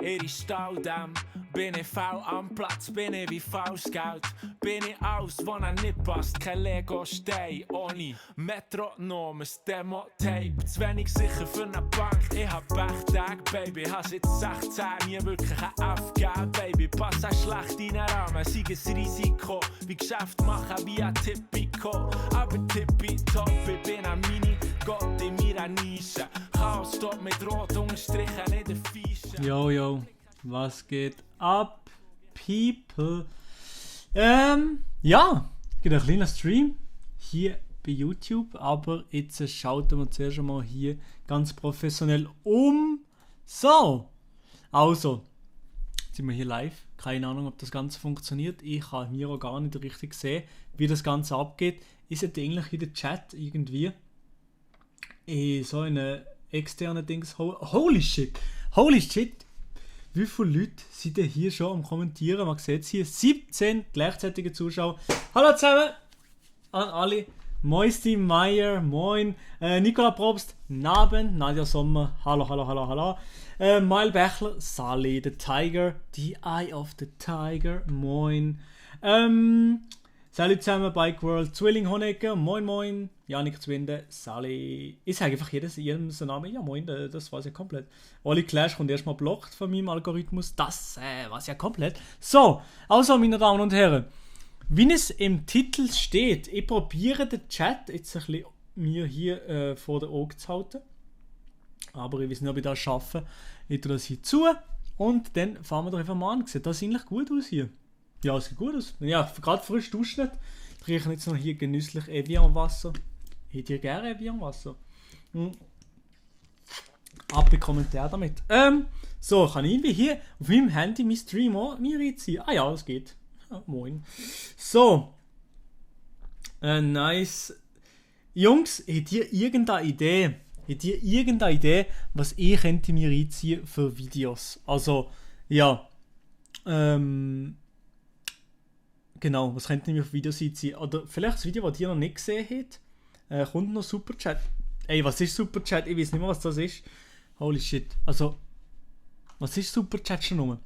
ihre Staudamm. Bin ich faul am Platz, bin ich wie Faustgeld. Bin ich alles, was ihnen nicht passt, kein Lego-Stein. Ohne Metronom, ein Demo-Tape. Zu wenig sicher für eine Bank, ich hab Pechtage, Baby. Has jetzt 16, nie wirklich ein F gegeben, Baby. Pass auch schlecht in den Rahmen, sei ein Risiko. Wie Geschäft machen wie ein Tipico. Aber tippitopp, ich bin ein Mini-Gott in meiner Nische. Chaos dort mit rot unterstrichen in der Fische. Yo, was geht ab, people? Ja, gibt ein kleiner Stream hier bei YouTube, aber jetzt schalten wir zuerst einmal hier ganz professionell um. So, also, jetzt sind wir hier live. Keine Ahnung, ob das Ganze funktioniert. Ich habe mir auch gar nicht richtig sehen, wie das Ganze abgeht. Ist es eigentlich in der Chat irgendwie so eine externe Dings? Holy shit! Wie viele Leute sind denn hier schon am Kommentieren? Man sieht es hier, 17 gleichzeitige Zuschauer. Hallo zusammen an alle. Moisti Meier, moin. Nicola Probst, Naben. Nadja Sommer, hallo. Mail Bechler, Sally the Tiger, the Eye of the Tiger, moin. Salut zusammen, Bike World, Zwilling Honegger, moin. Janik Zwinde, Sally. Ich sage einfach jedem seinen Namen. Ja, moin, das war's ja komplett. Oli Clash kommt erstmal blockt von meinem Algorithmus. Das war's ja komplett. So, also, meine Damen und Herren, wie es im Titel steht, ich probiere den Chat jetzt ein bisschen mir hier vor den Augen zu halten. Aber ich weiß nicht, ob ich das schaffe. Ich tue das hier zu und dann fahren wir doch einfach mal an. Sieht das eigentlich gut aus hier? Ja, es sieht gut aus. Ja, gerade frisch duschen. Ich rieche jetzt noch hier genüsslich Evian-Wasser. Hättet ihr gerne Evian-Wasser? Ab in Kommentar damit. So, kann ich irgendwie hier auf meinem Handy mein Stream auch mir reinziehen? Ah ja, das geht. Ja, moin. So. Nice. Jungs, habt ihr irgendeine Idee? Was ich könnte mir reinziehen für Videos? Also, ja. Genau, was könnt ihr mir für Videos einziehen? Oder vielleicht das Video, das ihr noch nicht gesehen habt. Kommt noch Superchat. Ey, was ist Superchat? Ich weiß nicht mehr, was das ist. Holy shit. Also, was ist Superchat schon nochmal?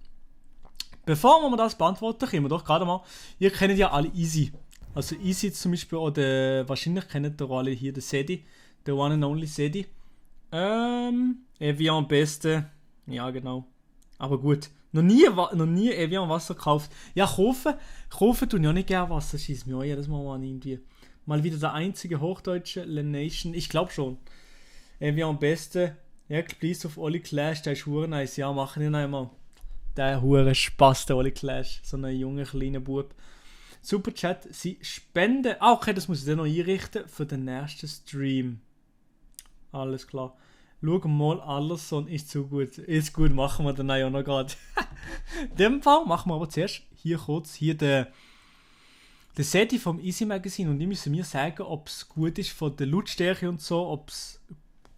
Bevor wir das beantworten, können wir doch gerade mal... Ihr kennt ja alle Easy. Also Easy zum Beispiel auch wahrscheinlich kennt ihr alle hier den Sedi. Der One and Only Sedi. Evian Beste. Ja, genau. Aber gut. Noch nie Evian Wasser gekauft. Ja, kaufen tue ich auch nicht gerne Wasser. Schießt mir auch jedes Mal an irgendwie. Mal wieder der einzige hochdeutsche Lenation. Ich glaube schon. Evian Beste. Ja, please auf Oli Clash. Der ist hure nice. Ja, machen wir noch einmal. Der hure Spaß, der Oli Clash. So ein junger, kleiner Bub. Superchat, sie spenden. Ah, okay, das muss ich dann noch einrichten für den nächsten Stream. Alles klar. Schau mal, Allerson ist zu gut. Ist gut, machen wir dann auch noch gerade. In dem Fall machen wir aber zuerst hier kurz den Seti vom Easy Magazine und ich müssen mir sagen, ob es gut ist von der Lautstärke und so, ob es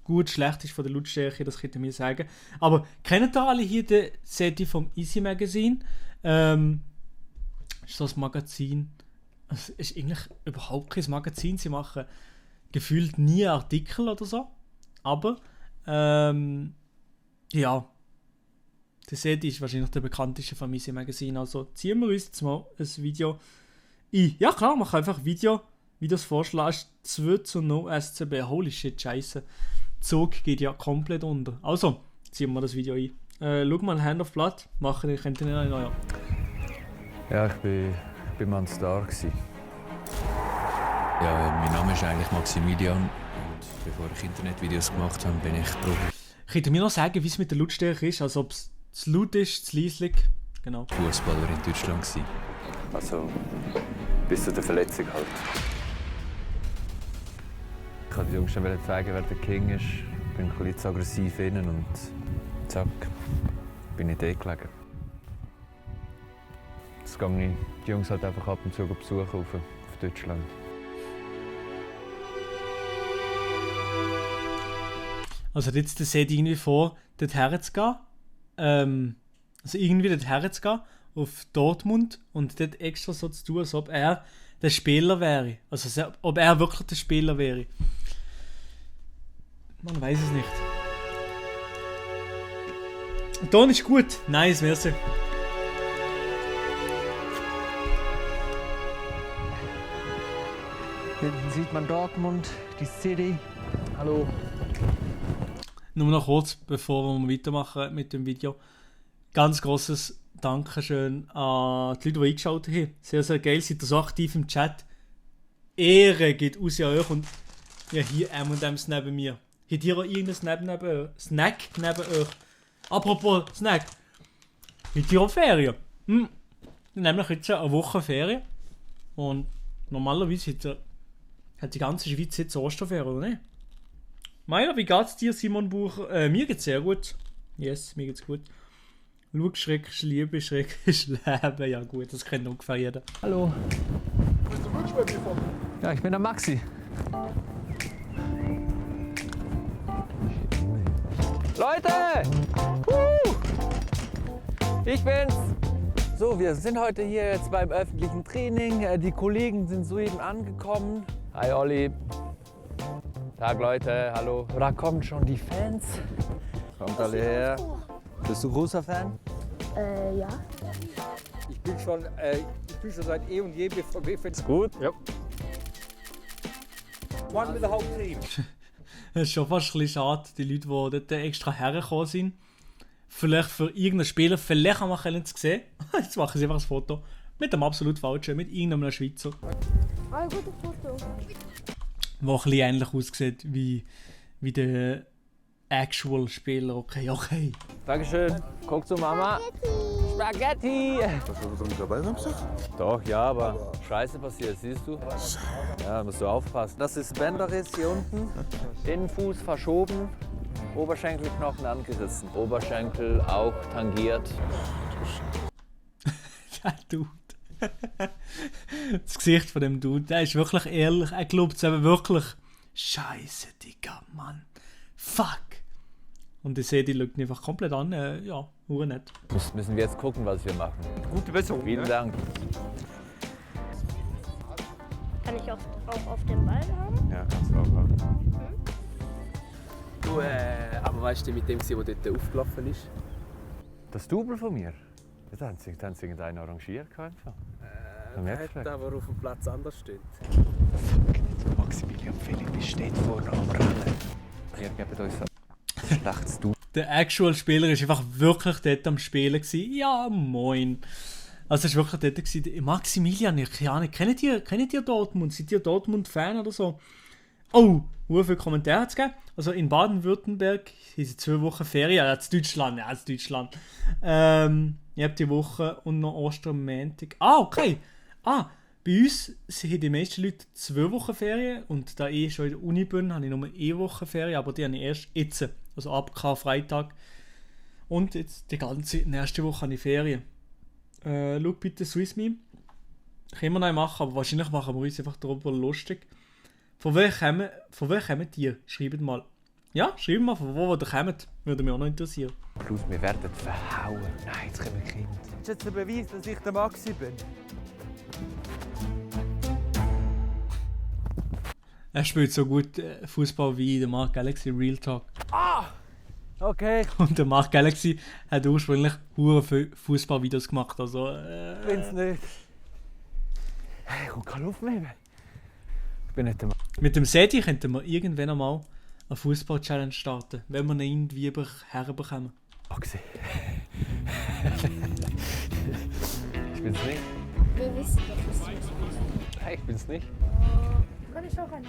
gut, schlecht ist von der Lautstärke, das könnt ihr mir sagen. Aber kennt ihr alle hier den Seti vom Easy Magazine? Ist das Magazin? Es ist eigentlich überhaupt kein Magazin. Sie machen gefühlt nie Artikel oder so. Aber ja, der Seti ist wahrscheinlich der bekannteste von Easy Magazine. Also ziehen wir uns jetzt mal ein Video ein. Ja klar, man kann einfach Videos vorschlagen. 2 zu No SCB. Holy shit, scheiße. Zug geht ja komplett unter. Also, ziehen wir das Video ein. Schau mal, Hand of Blood machen, ich könnte nicht noch. Ja, ich bin mal ein Star. Ja, mein Name ist eigentlich Maximilian und bevor ich Internetvideos gemacht habe, bin ich Profi. Könnt ihr mir noch sagen, wie es mit der Lautstärke ist? Also ob es zu laut ist, zu leislich? Genau. Fußballer in Deutschland gewesen. Also bis zu der Verletzung halt. Ich wollte den Jungs schon zeigen, wer der King ist. Ich bin ein bisschen zu aggressiv innen und zack, bin ich da gelegen. Jetzt gehe ich die Jungs halt einfach ab und zu besuchen auf Deutschland. Also jetzt seht ihr irgendwie vor, dort herzugehen. Also irgendwie dort herzugehen, auf Dortmund und dort extra so zu tun, als ob er der Spieler wäre. Also ob er wirklich der Spieler wäre. Man weiß es nicht. Der Ton ist gut. Nice, merci. Hinten sieht man Dortmund, die City. Hallo. Nur noch kurz, bevor wir weitermachen mit dem Video. Ganz grosses Dankeschön an die Leute, die eingeschaltet haben. Sehr, sehr geil. Seid ihr so aktiv im Chat. Ehre geht aus an euch und ja, hier M&M's neben mir. Habt ihr auch irgendeinen Snack neben euch? Apropos Snack. Habt ihr auch Ferien? Nämlich jetzt eine Woche Ferien. Und normalerweise hat die ganze Schweiz jetzt Osterferien, oder nicht? Meiner, wie geht's dir, Simon Bucher? Mir geht's sehr gut. Yes, mir geht's gut. Schau, Schreck ist Liebe, Schreck ist Leben. Ja gut, das kennt ungefähr jeder. Hallo. Bist du wirklich bei mir von? Ja, ich bin der Maxi. Leute! Ich bin's! So, wir sind heute hier jetzt beim öffentlichen Training. Die Kollegen sind soeben angekommen. Hi Olli. Tag Leute, hallo. Da kommen schon die Fans. Kommt alle her. Bist du großer Fan? Ja. Ich bin schon seit eh und je BVB-Fans. Gut. Ja. One with the whole team. Es ist schon fast ein bisschen schade, die Leute, die dort extra hergekommen sind. Vielleicht für irgendeinen Spieler, vielleicht haben wir es gesehen. Jetzt machen sie einfach ein Foto mit dem absolut falschen, mit irgendeinem Schweizer. Ein gutes Foto. Der ein bisschen ähnlich aussieht wie der actual Spieler. Okay. Dankeschön. Guck zu Mama. Spaghetti! Warst du nicht dabei Samstag? Doch, ja, aber Scheiße passiert, siehst du? Ja, musst du aufpassen. Das ist Bänderriss hier unten. Innenfuß verschoben. Oberschenkelknochen angerissen. Oberschenkel auch tangiert. Der Dude. Das Gesicht von dem Dude, der ist wirklich ehrlich. Er glaubt es eben wirklich. Scheiße, Digga, Mann. Fuck. Und ich sehe, die schaut ihn einfach komplett an. Ja, nur nett. Müssen wir jetzt gucken, was wir machen. Gute Besserung. Vielen Dank. Kann ich auch auf den Ball haben? Ja, kannst du auch haben. Du, aber weißt du, mit dem, der dort aufgelaufen ist? Das Double von mir? Da haben sie irgendeinen arrangiert. Der hat aber auf dem Platz anders steht. Maximilian Philipp steht vorne am Rennen. Wir geben uns ein schlechtes Double. Der actual Spieler war einfach wirklich dort am Spielen gewesen. Ja, moin. Also es war wirklich dort gewesen. Maximilian, keine Ahnung, kennt ihr Dortmund? Seid ihr Dortmund-Fan oder so? Oh, wie viele Kommentare hat es gegeben? Also in Baden-Württemberg ist 2 Wochen Ferien, ja, in Deutschland. Ihr habt die Woche und noch Ostermontag. Okay. Bei uns haben die meisten Leute 2 Wochen Ferien und da ich schon in der Uni bin, habe ich nur 1 Woche Ferien, aber die habe ich erst jetzt, also ab Freitag. Und jetzt die ganze nächste Woche habe ich Ferien. Schau bitte SwissMeme. Können wir noch machen, aber wahrscheinlich machen wir uns einfach darüber lustig. Von wo kommen die? Schreibt mal. Ja, schreibt mal, von wo ihr kommt. Würde mich auch noch interessieren. Plus, wir werden verhauen. Nein, jetzt kommen Kinder. Das ist jetzt der Beweis, dass ich der Maxi bin. Er spielt so gut Fußball wie der Mark Galaxy Real Talk. Okay. Und der Mark Galaxy hat ursprünglich hure viele Fußballvideos gemacht. Also, Bin's nicht. Hey, komm, keine Luft mehr. Ich bin nicht der mit dem Sedi könnten wir irgendwann einmal eine Fußball-Challenge starten, wenn wir ihn irgendwie herbekommen. Maxi. Ich bin's nicht. Wir wissen nicht. Hey, ich bin's nicht. Kann ich auch einen?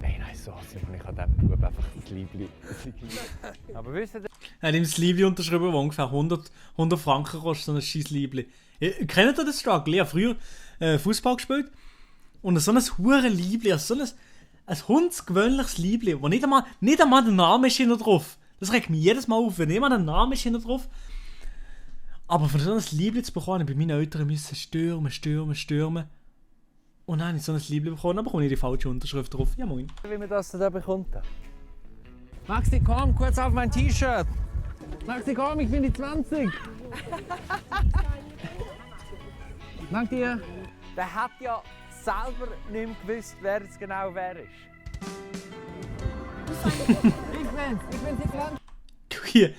Nein, so hasse ich an diesem Bub einfach das Liebling. Aber wisst ihr, Er hat ihm das Liebli unterschrieben, das ungefähr 100 Franken kostet, so ein scheiß Liebli. Kennt ihr das Struggle? Ich habe früher Fußball gespielt und so ein hure Liebli, also so ein hundsgewöhnliches Liebli, wo nicht einmal der Name ist hinten drauf. Das regt mich jedes Mal auf, wenn nicht einmal der Name ist hinten drauf. Aber für so ein Liebli zu bekommen, bei meinen Eltern müssen stürmen. Und dann habe ich so ein Liebli bekommen, aber bekomme ich die falsche Unterschrift drauf. Ja moin. wie man das da bekommt? Maxi, komm, kurz auf mein T-Shirt. Maxi, komm, ich bin die 20. Danke dir. Der hat ja selber nicht mehr gewusst, wer es genau wer ist. Ich bin's die 20. hier,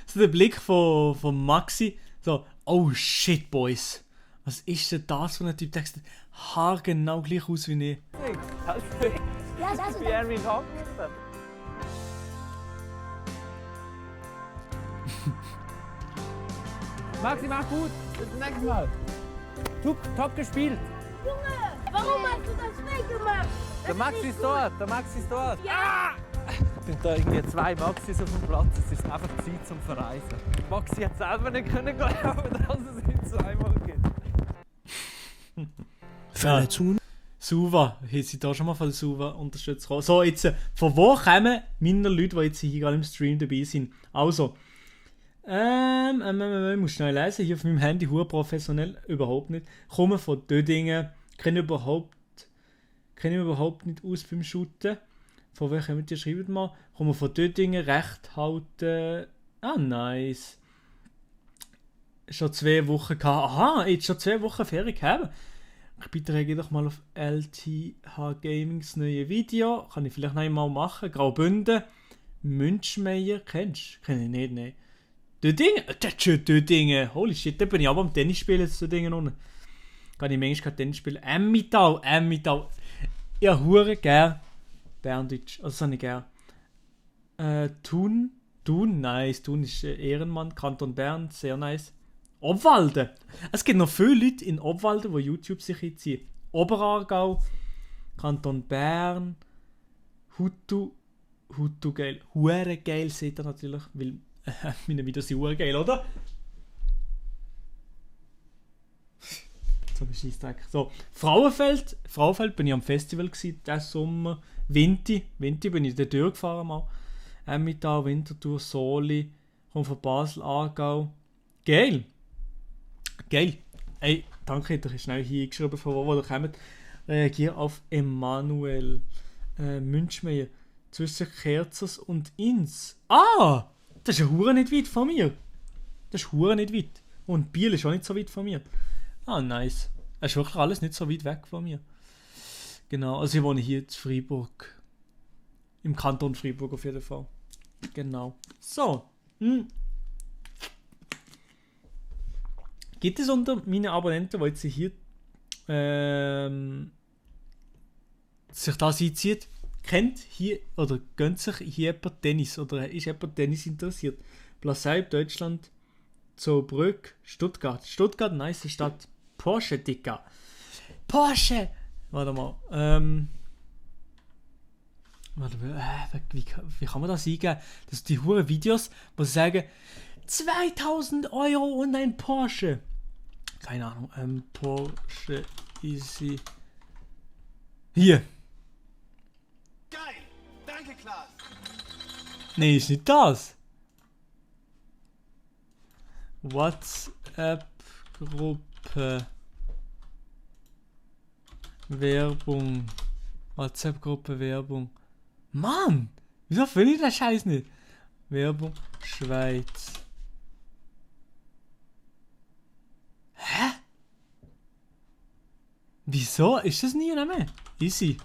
so der Blick von Maxi. So, oh shit, Boys. Was ist denn das für ein Typ? Der sieht haargenau gleich aus wie ich. Ja, das ist Henry Hawkins. Maxi, mach gut. Bis zum nächsten Mal. Top gespielt. Warum hast du das weggemacht? Der Maxi ist dort. Der Maxi ist dort. Ja! Es sind da irgendwie 2 Maxis auf dem Platz. Es ist einfach Zeit zum Verreisen. Maxi hat selber nicht können glauben, dass es ihn zweimal gibt. Verletzungen. Suva, haben Sie da schon mal von der Suva unterstützt? So, jetzt, von wo kommen meine Leute, die jetzt hier gerade im Stream dabei sind? Also, ich muss schnell lesen, hier auf meinem Handy, hure professionell, überhaupt nicht. Kommen von Dödingen, kenne ich überhaupt nicht aus beim Shooten. Von welchem kommt ihr? Schreibt mal. Kommen von Dödingen, Recht halten. Ah, nice. Schon 2 Wochen gehabt. Aha, jetzt schon 2 Wochen Ferien gehabt. Ich bitte rege doch mal auf LTH Gamings neue Video. Kann ich vielleicht noch einmal machen. Graubünden. Münchmeier. Kennst du? Kenn ich nicht, ne. Dödingen? Das ist schon Dödingen. Holy shit, da bin ich aber am Tennis spielen zu Dödingen unten. Kann ich manchmal kein Tennis spielen. Emmittal. Ja, hure gern. Berndeutsch. Also, das habe ich gern. Thun, nice. Thun ist Ehrenmann. Kanton Bern, sehr nice. Obwalden. Es gibt noch viele Leute in Obwalden, die YouTube sich einziehen. Oberaargau, Kanton Bern, Hutu geil. Hure geil seht ihr natürlich, weil meine Videos sind hure geil, oder? So ein Scheissdreck. So, Frauenfeld bin ich am Festival gsi, diesen Sommer. Winti bin ich dort durchgefahren mal. Emmittal, Winterthur, Soli, komme von Basel, Aargau. Geil. Ey, danke, ihr habt schnell hier eingeschrieben, von wo ihr kommt. Reagiere auf Emanuel Münchmeier. Zwischen Kerzers und Ins. Ah! Das ist ja hure nicht weit von mir. Und Biel ist auch nicht so weit von mir. Ah, nice. Das ist wirklich alles nicht so weit weg von mir. Genau, also ich wohne hier in Freiburg. Im Kanton Freiburg auf jeden Fall. Genau. So. Gibt es unter meinen Abonnenten, die jetzt hier sich das einzieht, kennt hier oder gönnt sich hier jemand Tennis oder ist jemand Tennis interessiert? Plaseib, Deutschland, Zoobrück, Stuttgart. Stuttgart, nice Stadt. Porsche, Dicker. Porsche! Warte mal. Wie kann man das eingeben? Das sind die hohen Videos, wo sie sagen, 2000 € und ein Porsche. Keine Ahnung. Porsche Easy. Hier. Geil! Danke, Klaas! Nee, ist nicht das. WhatsApp-Gruppe. Werbung. WhatsApp-Gruppe Werbung. Mann! Wieso finde ich das Scheiß nicht? Werbung Schweiz. Hä? Wieso? Ist das nie mehr? Easy.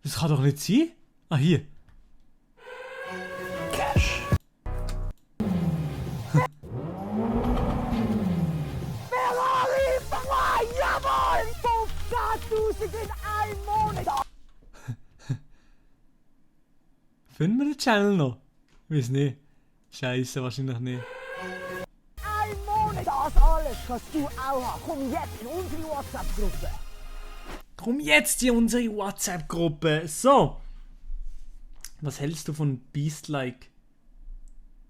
Das kann doch nicht sein. Ah, hier. Cash. Ferrari! Jawohl! 15.000 in einem Monat! Finden wir den Channel noch? Weiß nicht. Scheiße, wahrscheinlich nicht. Ein Monat! Das alles kannst du auch haben. Komm jetzt in unsere WhatsApp-Gruppe. Komm jetzt in unsere WhatsApp-Gruppe. So. Was hältst du von Beast-like?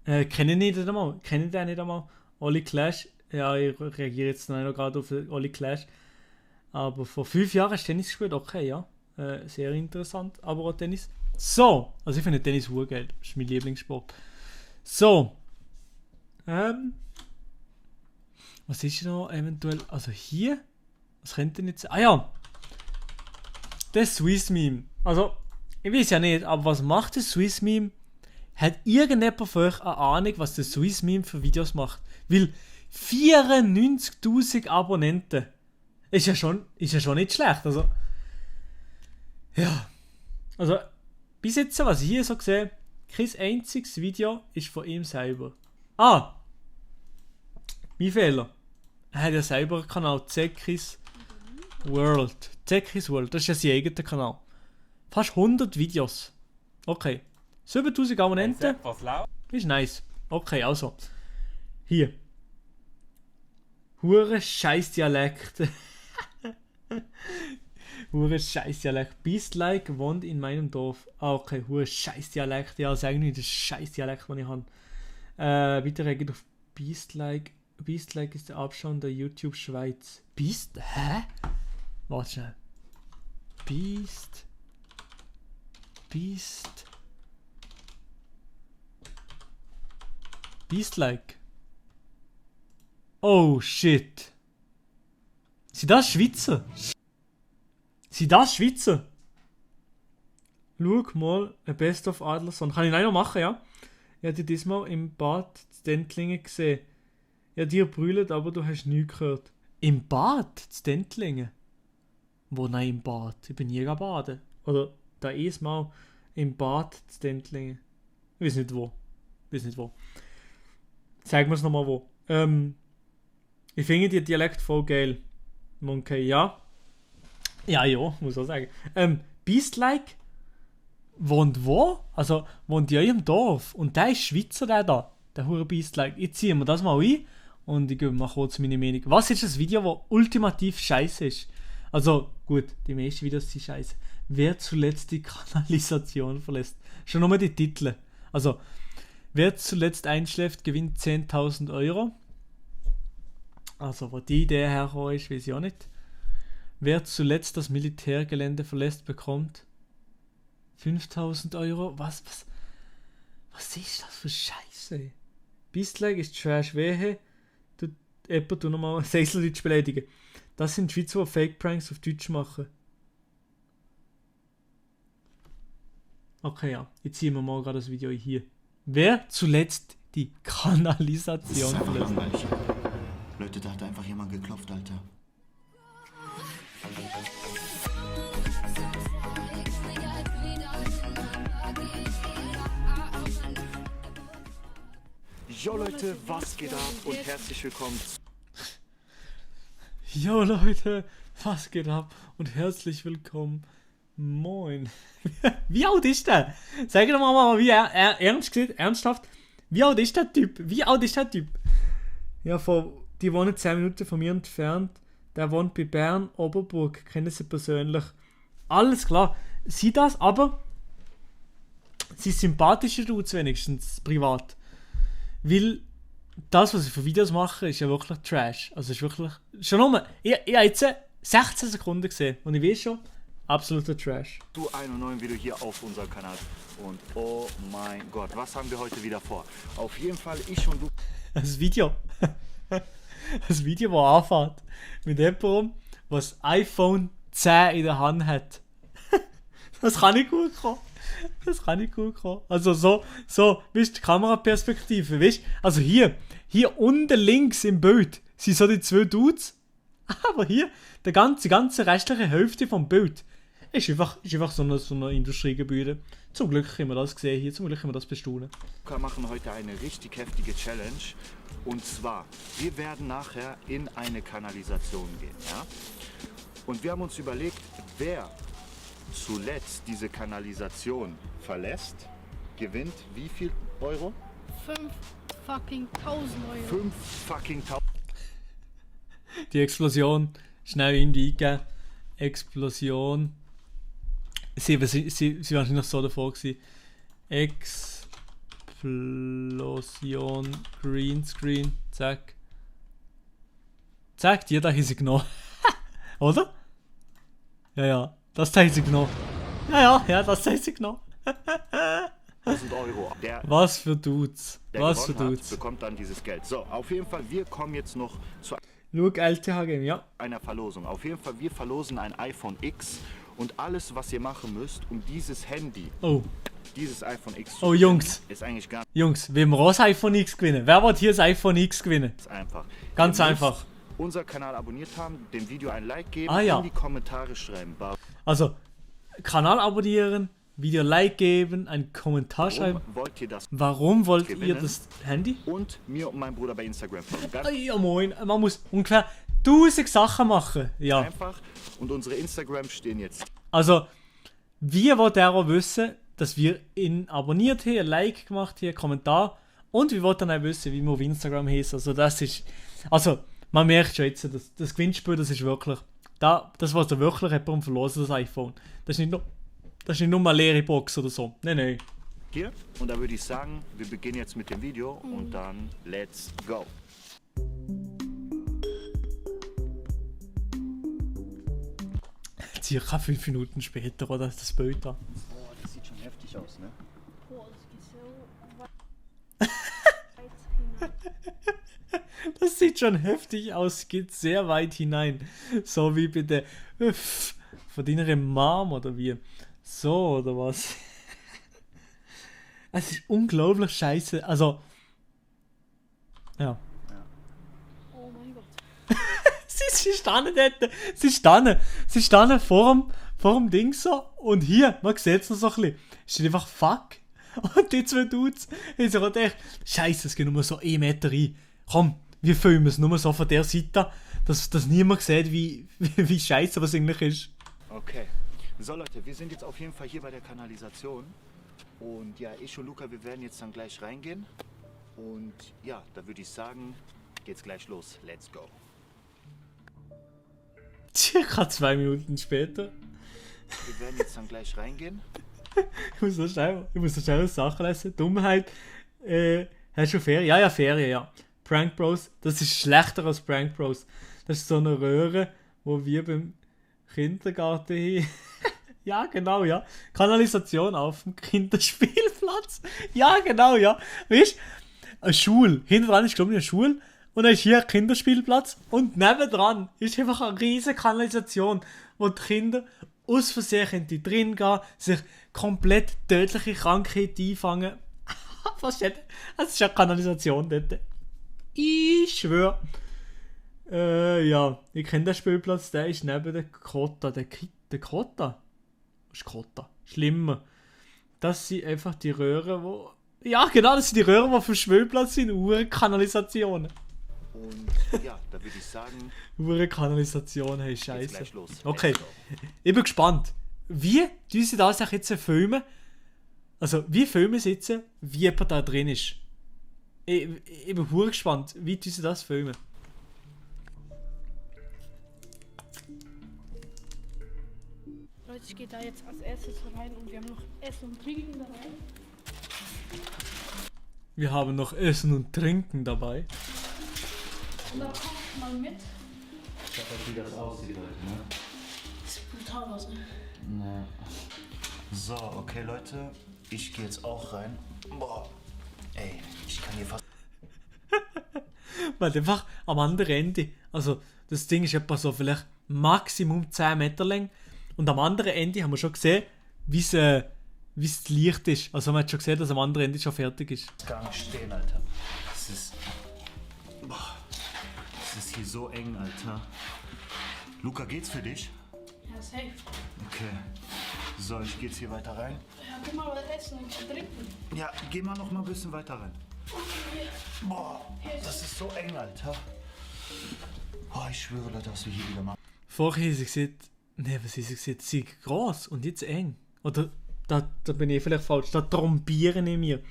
Kenne ich nicht einmal. Kenne ich den nicht einmal? Oli Clash. Ja, ich reagiere jetzt noch gerade auf Oli Clash. Aber vor 5 Jahren hast du Tennis gespielt. Okay, ja. Sehr interessant. Aber auch Tennis. So. Also ich finde Tennis urgeil. Das ist mein Lieblingssport. So. Was ist noch eventuell? Also hier. Was könnte denn jetzt... Ah ja. Das Swiss Meme. Also, ich weiß ja nicht, aber was macht das Swiss Meme? Hat irgendjemand von euch eine Ahnung, was das Swiss Meme für Videos macht? Weil 94.000 Abonnenten. Ist ja schon nicht schlecht. Also, ja. Also, bis jetzt, was ich hier so sehe, Kein einziges Video ist von ihm selber. Ah! Mein Fehler. Er hat ja selber einen Kanal, Zekis World. Zekis World, das ist ja sein eigener Kanal. Fast 100 Videos. Okay. 7000 Abonnenten. Ist nice. Okay, also. Hier. Hure scheiß Dialekt. Hure scheiß Dialekt. Beast-like wohnt in meinem Dorf. Ah, okay. Hure scheiß Dialekt. Ja, sag nicht, das scheiß Dialekt, den ich habe. Bitte reagiert auf Beast-like. Beast-like ist der Abschaum der YouTube Schweiz. Beast? Hä? Warte schnell. Beast. Beast-like. Oh shit. Sind das Schweizer? Schau mal, ein Best of Adlerson. Kann ich leider machen, ja? Ich hatte diesmal im Bad zu Dentlingen gesehen. Ja, dir brüllt, aber du hast nichts gehört. Im Bad zu Dentlingen? Wo, nein, im Bad? Ich bin nie baden. Oder da Mal im Bad zu Dentlingen. Ich weiß nicht wo. Zeig mir es nochmal wo. Ich finde die Dialekt voll geil. Monkey, ja. Ja, muss auch sagen. Beast-like wohnt wo? Also, wohnt in eurem Dorf. Und der ist Schweizer, der hure Beast-like. Ich ziehe mir das mal ein und ich gebe mal kurz meine Meinung. Was ist das Video, das ultimativ scheiße ist? Also, gut, die meisten Videos sind scheiße. Wer zuletzt die Kanalisation verlässt? Schon nur die Titel. Also, wer zuletzt einschläft, gewinnt 10.000 Euro. Also, wo die Idee hergekommen ist, weiß ich auch nicht. Wer zuletzt das Militärgelände verlässt, bekommt 5.000 Euro. Was ist das für Scheiße? Beast-like ist Trash. Wehe, du nochmal Sechseldeutsch beleidigen. Das sind Schweizer, die Fake-Pranks auf Deutsch machen. Okay, ja. Jetzt ziehen wir mal gerade das Video hier. Wer zuletzt die Kanalisation verlässt? Leute, da hat einfach jemand geklopft, Alter. Jo Leute, was geht ab und herzlich willkommen. Jo Leute, was geht ab und herzlich willkommen. Moin. Wie alt ist der? Sag doch mal, wie ernsthaft. Wie alt ist der Typ? Ja, die wohnen 10 Minuten von mir entfernt. Der wohnt bei Bern, Oberburg. Kennen sie persönlich. Alles klar. Sie das, aber sie ist sympathischer Dudes wenigstens, privat. Weil das, was ich für Videos mache, ist ja wirklich Trash. Also ist wirklich... Schon nochmal, ich habe jetzt 16 Sekunden gesehen und ich weiß schon, absoluter Trash. Du einem neuen Video hier auf unserem Kanal. Und oh mein Gott, was haben wir heute wieder vor? Auf jeden Fall ich und du... Das Video, das anfängt mit jemandem, der das iPhone 10 in der Hand hat. Das kann nicht gut kommen. Also so, weißt du, die Kameraperspektive, weißt du? Also hier unten links im Bild sind so die 2 Dudes, aber hier, die ganze restliche Hälfte vom Bild ist einfach so eine Industriegebäude. Zum Glück haben wir das gesehen hier, zum Glück haben wir das bestaunen. Wir machen heute eine richtig heftige Challenge. Und zwar, wir werden nachher in eine Kanalisation gehen, ja? Und wir haben uns überlegt, wer zuletzt diese Kanalisation verlässt, gewinnt wie viel Euro? 5.000 Euro. 5.000. Die Explosion, schnell eingeben. Explosion. Sie waren noch so davor gewesen. Explosion, Greenscreen, zack. Zack, die da haben sie genommen. Oder? Ja, das haben sie genommen. Ja, das haben sie genommen. 1.000 Euro. Was für Dudes. Bekommt dann dieses Geld. So, auf jeden Fall, wir kommen jetzt noch zu LTH Game, ja. einer Verlosung. Auf jeden Fall, wir verlosen ein iPhone X und alles, was ihr machen müsst, um dieses Handy, dieses iPhone X zu gewinnen, ist eigentlich ganz Jungs, will wir auch das iPhone X gewinnen? Wer will hier das iPhone X gewinnen? einfach. Ganz einfach. Unser Kanal abonniert haben, dem Video ein Like geben, ja. in die Kommentare schreiben. Also, Kanal abonnieren, Video Like geben, einen Kommentar schreiben. Warum wollt ihr das Handy? Und mir und meinem Bruder bei Instagram folgen. Ja moin, man muss ungefähr 1000 Sachen machen. Ja. Einfach. Und unsere Instagram stehen jetzt. Also, wie wollt ihr auch wissen, dass wir ihn abonniert haben, ein Like gemacht haben, einen Kommentar. Und wir wollen dann auch wissen, wie wir auf Instagram heißen. Also das ist... Also, man merkt schon jetzt, das Gewinnspiel, das ist wirklich... Das, was da wirklich jemandem verlosen, das iPhone. Das ist nicht nur eine leere Box oder so. Nein. Hier. Und da würde ich sagen, wir beginnen jetzt mit dem Video und dann let's go. Circa 5 Minuten später, oder? Das Bild da. Oh, das sieht schon heftig aus, ne? Boah, das geht so weit hinein. Das sieht schon heftig aus, geht sehr weit hinein. So wie bei der von deiner Mom oder wie. So, oder was? Es ist unglaublich scheiße. Also. Ja. Oh mein Gott. Sie standen dort. Sie standen vor dem Ding so. Und hier, man sieht es noch so ein bisschen. Steht einfach fuck. Und die zwei Dudes haben sich gedacht, scheiße, es geht nur so 1 Meter rein. Komm, wir filmen es nur so von der Seite, dass niemand sieht, wie scheiße was eigentlich ist. Okay. So Leute, wir sind jetzt auf jeden Fall hier bei der Kanalisation. Und ja, ich und Luca, wir werden jetzt dann gleich reingehen. Und ja, da würde ich sagen, geht's gleich los. Let's go. Circa 2 Minuten später. Wir werden jetzt dann gleich reingehen. Ich muss noch schnell eine Sache lesen. Dummheit. Hast du Ferien? Ja, Ferien, ja. Prank Bros, das ist schlechter als Prank Bros. Das ist so eine Röhre, wo wir beim Kindergarten haben. Ja, genau, ja. Kanalisation auf dem Kinderspielplatz. Ja, genau, ja. Weißt du, eine Schule. Hinten dran ist, glaube ich, eine Schule. Und dann ist hier ein Kinderspielplatz. Und nebendran ist einfach eine riesige Kanalisation, wo die Kinder aus Versehen drin gehen, sich komplett tödliche Krankheiten einfangen. Versteht? Es ist eine Kanalisation dort. Ich schwöre. Ja, ich kenne den Spielplatz, der ist neben der Kota. Der Kota? Was ist Kota? Schlimmer. Das sind einfach die Röhren, wo... Ja, genau, das sind die Röhren, die auf dem Spielplatz sind. Uhrenkanalisationen. Und ja, da würde ich sagen... Uhrenkanalisation, hey, scheiße. Okay, ich bin gespannt. Wie tun sie das jetzt filmen? Also, wie filmen sie jetzt, wie jemand da drin ist? Ich bin hure gespannt, wie tun sie das filmen? Leute, ich gehe da jetzt als erstes rein und wir haben noch Essen und Trinken dabei. Wir haben noch Essen und Trinken dabei. Und da kommt mal mit. Ich weiß nicht, wie das aussieht heute, ne? Das sieht brutal aus, ne? Nee. So, okay Leute, ich gehe jetzt auch rein. Boah, ey, ich kann hier fast... Weil einfach am anderen Ende, also das Ding ist etwa so vielleicht Maximum 10 Meter lang und am anderen Ende haben wir schon gesehen, wie es Licht ist. Also man hat schon gesehen, dass am anderen Ende schon fertig ist. Gar nicht stehen, Alter. Das ist hier so eng, Alter. Luca, geht's für dich? Ja, safe. Okay. So, ich geh jetzt hier weiter rein. Ja, geh mal was essen und trinken. Ja, geh mal noch mal ein bisschen weiter rein. Boah, das ist so eng, Alter. Oh, ich schwöre, Leute, was wir hier wieder machen. Vorher haben sie gesagt, ne, was haben sie gesagt, sie ist gross und jetzt eng. Oder, da bin ich vielleicht falsch, da trombieren in mir.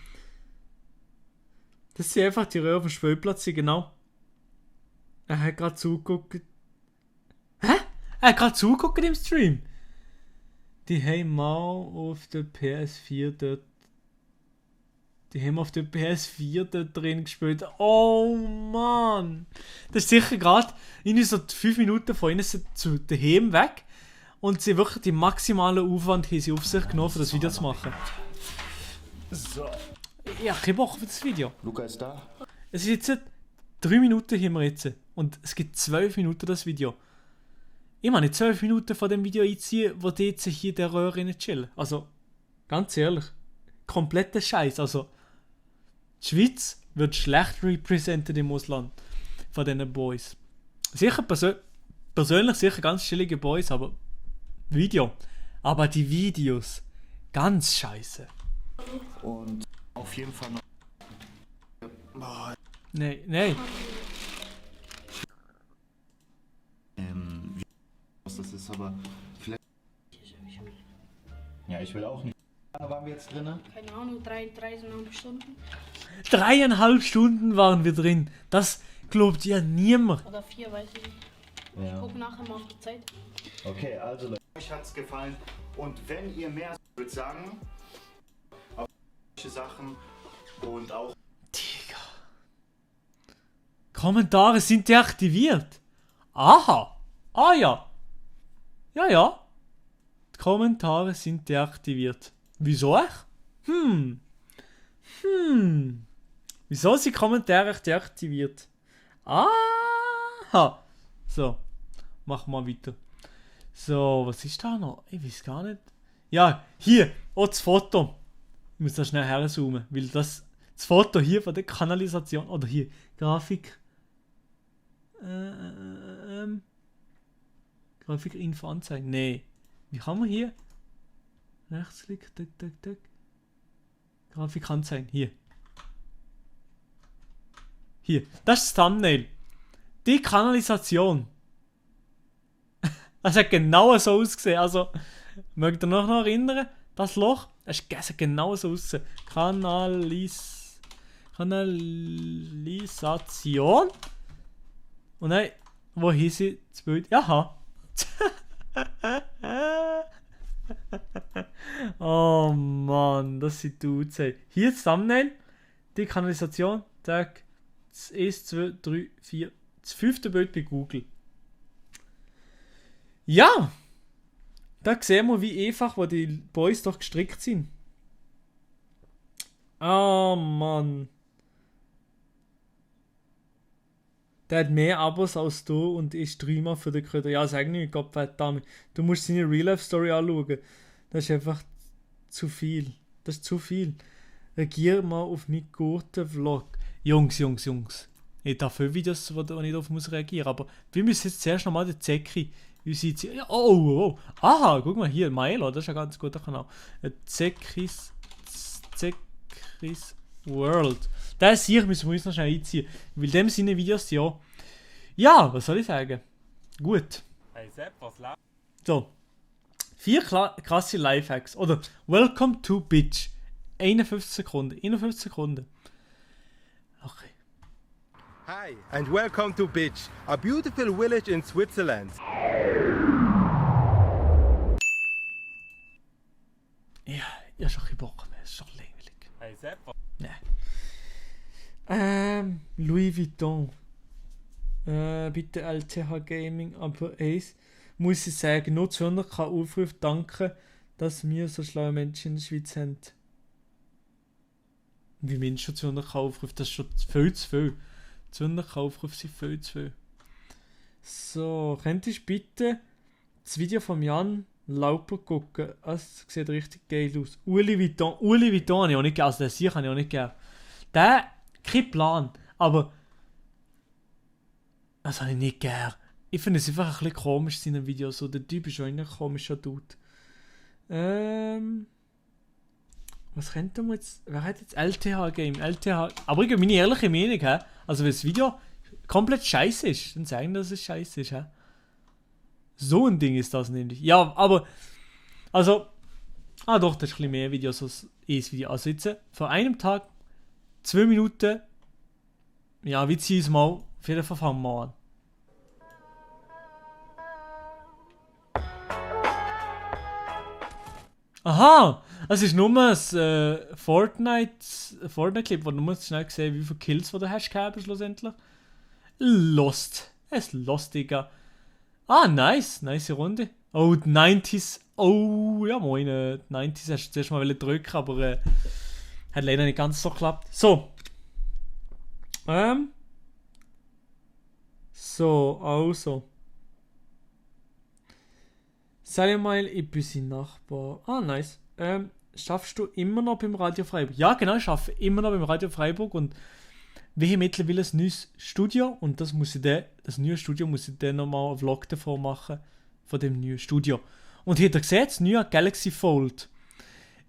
Das sind einfach die Röhre auf dem Spielplatz, genau. Er hat gerade zugeguckt. Hä? Er hat gerade zugeguckt im Stream. Die haben mal auf der PS4 dort. Die haben auf der PS4 dort drin gespielt. Oh Mann! Das ist sicher gerade irgendwie so 5 Minuten von ihnen zu daheim weg. Und sie wirklich die maximale Aufwand haben sie auf sich genommen, um das Video zu machen. So. Ich habe keinen Bock auf das Video. Luca ist da. Es ist jetzt 3 Minuten haben wir jetzt. Und es gibt 12 Minuten das Video. Ich meine, 12 Minuten von dem Video einziehen, wo die jetzt hier in der Röhre chillen. Also, ganz ehrlich. Kompletter Scheiß. Also, die Schweiz wird schlecht repräsentiert im Ausland. Von diesen Boys. Sicher persönlich sicher ganz chillige Boys, aber Video. Aber die Videos. Ganz scheiße. Und auf jeden Fall noch. Nee. Was das ist, aber vielleicht. Ja, ich will auch nicht. Wie lange waren wir jetzt drin? Keine Ahnung, 3,5 Stunden. 3,5 Stunden waren wir drin. Das glaubt ja niemand. Oder 4, weiß ich nicht. Ja. Ich gucke nachher mal auf die Zeit. Okay, also Leute, euch hat's gefallen. Und wenn ihr mehr würdet sagen, auf solche Sachen und auch. Digga. Kommentare sind deaktiviert. Aha. Ah ja. Ja. Die Kommentare sind deaktiviert. Wieso echt? Wieso sind Kommentare deaktiviert? Aha. So. Machen wir weiter. So, was ist da noch? Ich weiß gar nicht. Ja, hier. Oh, das Foto. Ich muss da schnell herzoomen, weil das Foto hier von der Kanalisation, oder hier, Grafik. Grafik Info anzeigen. Nee. Wie kann man hier? Rechtsklick, tick. Grafik anzeigen. Hier. Hier. Das ist das Thumbnail. Die Kanalisation. Das hat genau so ausgesehen. Also, mögt ihr noch erinnern? Das Loch? Das hat genau so ausgesehen. Kanalisation. Und dann, wo hieß sie? Das Bild? Jaha. Oh Mann, das sind Dudes. Hier das Thumbnail, die Kanalisation, Tag 1, 2, 3, 4, das 5. Bild bei Google. Ja, da sehen wir, wie einfach wo die Boys doch gestrickt sind. Oh Mann. Der hat mehr Abos als du und ist Streamer für den Kröter. Ja, sag nicht, Gott verdammt. Du musst seine Real-Life-Story anschauen. Das ist einfach zu viel. Das ist zu viel. Reagier mal auf meinen guten Vlog. Jungs. Ich darf viele Videos, wo ich nicht auf muss reagieren. Aber wir müssen jetzt zuerst nochmal den Zecki. Wie sieht sie? Oh. Aha, guck mal hier. Maelo, das ist ein ganz guter Kanal. Zeckis World. Das hier müssen wir uns noch schnell einziehen. Weil dem seine Videos ja. Ja, was soll ich sagen? Gut. Hey Sepp, was läuft? So. 4 krasse Lifehacks. Oder Welcome to Bitch. 51 Sekunden. Okay. Hi and welcome to Bitch, a beautiful village in Switzerland. Ja, ich hab schon keinen Bock mehr. Es ist schon langweilig. Hey Sepp. Nee. Louis Vuitton. Bitte LTH Gaming. Aber eins muss ich sagen, nur 200k Aufrufe. Danke, dass wir so schlaue Menschen in der Schweiz haben. Wie meinst du schon 200k Aufrufe? Das ist schon viel zu viel. 200k Aufrufe sind viel zu viel. So, könntest du bitte das Video von Jan Lauper gucken? Das sieht richtig geil aus. Uli Vuitton habe ich auch nicht gern. Also den Sieg habe ich auch nicht gern. Der, kein Plan. Aber das habe ich nicht gern. Ich finde es einfach ein bisschen komisch, seine Videos. So, der Typ ist schon ein komischer Dude. Was könnte man jetzt... Wer hat jetzt LTH-Game? LTH... Aber ich gebe meine ehrliche Meinung, hä? Also wenn das Video komplett scheiße ist, dann sagen, dass es scheiße ist, hä? So ein Ding ist das nämlich. Ja, aber... Also... Ah doch, das ist ein bisschen mehr Videos als ein Video. Also jetzt, vor einem Tag, 2 Minuten... Ja, wir ziehen es mal. Auf jeden Fall fangen wir an. Aha! Es ist nur ein Fortnite-Clip, wo du musst schnell sehen, wie viele Kills du hast gehabt schlussendlich. Lost. Es ist Lost, Digga. Ah, nice. Nice Runde. Oh, die 90s. Oh, ja moin. Die 90s hast du zuerst mal drücken, aber hat leider nicht ganz so geklappt. So. So, also. Sag mal, ich bin sein Nachbar. Ah, nice. Schaffst du immer noch beim Radio Freiburg? Ja, genau, ich arbeite immer noch beim Radio Freiburg und wir haben mittlerweile ein neues Studio und das neue Studio muss ich dann nochmal einen Vlog davon machen, von dem neuen Studio. Und hier habt ihr gesehen, das neue Galaxy Fold.